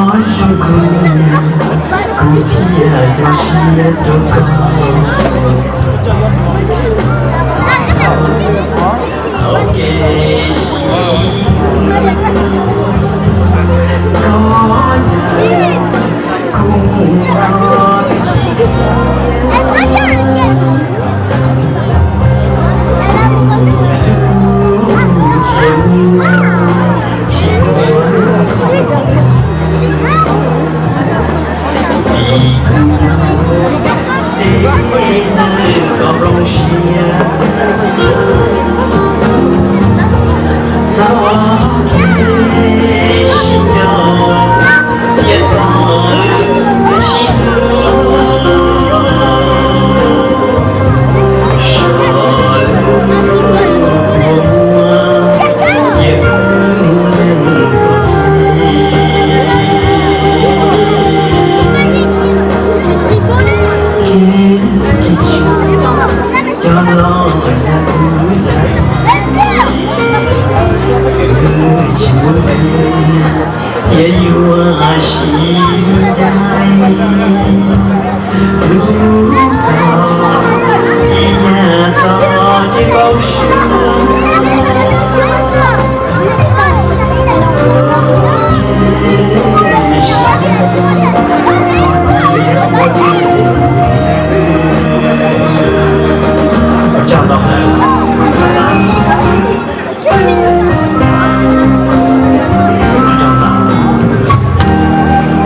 Koj zoo kuv, kuv thiaj zoo siab rau koj. Ok, si koj yam kuv koj twb tsis Cov los yog kuv cai, tsis muaj thiab yuav siv ncaim lub zos ib yam txoj kev npau suav. Kev tshuav cov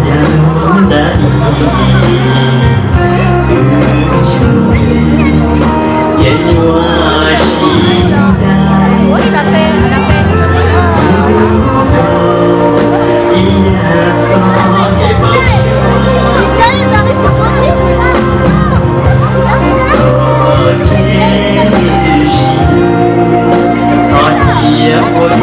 yam nrab ib, wb tsis muaj, yeej yuav sib ncaim. Ib yam txoj kev npau suav, txoj kev sib hlub, koj cia ua li.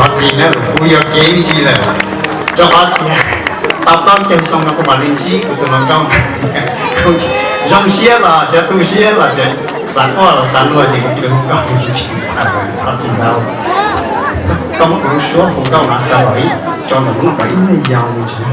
Thov txim nawb, kuv yuam kev me ntsis lawm, rau qhov tias tau plaub caug xyoo no kuv mam li ntsib kuv tus hluas nkauj. Zoo siab los xyov tu siab los xyov xav quaj los xav luag ces kuv tus hluas nkauj tsis, thov txim ntau. Koj muab kuv lub suab hu nkauj no tso los ib, tso ntawm lub no kom ib nyuag yau me ntsis.